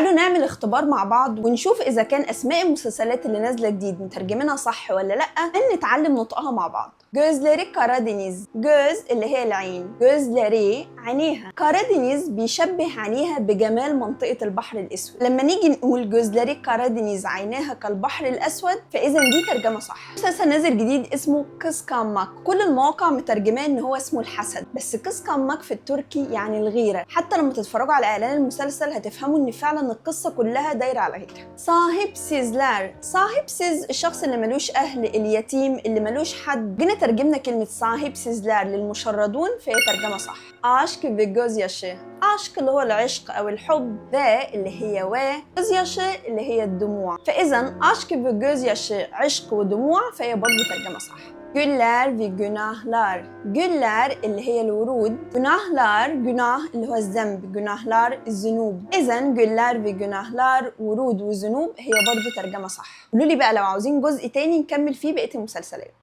تعالوا نعمل اختبار مع بعض ونشوف اذا كان اسماء المسلسلات اللي نازله جديد مترجمينها صح ولا لا، نتعلم نطقها مع بعض. Gözleri Karadeniz، göz اللي هي العين، gözleri عينيها، Karadeniz بيشبه عينيها بجمال منطقة البحر الأسود. لما نيجي نقول gözleri Karadeniz عيناها كالبحر الأسود، فإذا دي ترجمة صح. مسلسل نازل جديد اسمه Kıskanmak، كل المواقع مترجماه ان هو اسمه الحسد، بس kıskanmak في التركي يعني الغيرة. حتى لما تتفرجوا على اعلان المسلسل هتفهموا ان فعلا القصة كلها دايرة على الغيرة. Sahipsizler، sahipsiz الشخص اللي ملوش اهل، اليتيم اللي ملوش حد. جينا ترجمنا كلمة sahipsizler للمشردون، فهي ترجمة صح. Aşk ve gözyaşı، aşk اللي هو العشق أو الحب، ve اللي هي و، gözyaşı اللي هي الدموع، فإذا aşk ve gözyaşı عشق ودموع، فهي برضه ترجمة صح. Güller ve günahlar، güller اللي هي الورود، günahlar günah اللي هو الذنب، günahlar الذنوب. اذا güller ve günahlar ورود وذنوب، هي برضو ترجمه صح. قولوا لي بقى لو عاوزين جزء تاني نكمل فيه بقيه المسلسلات.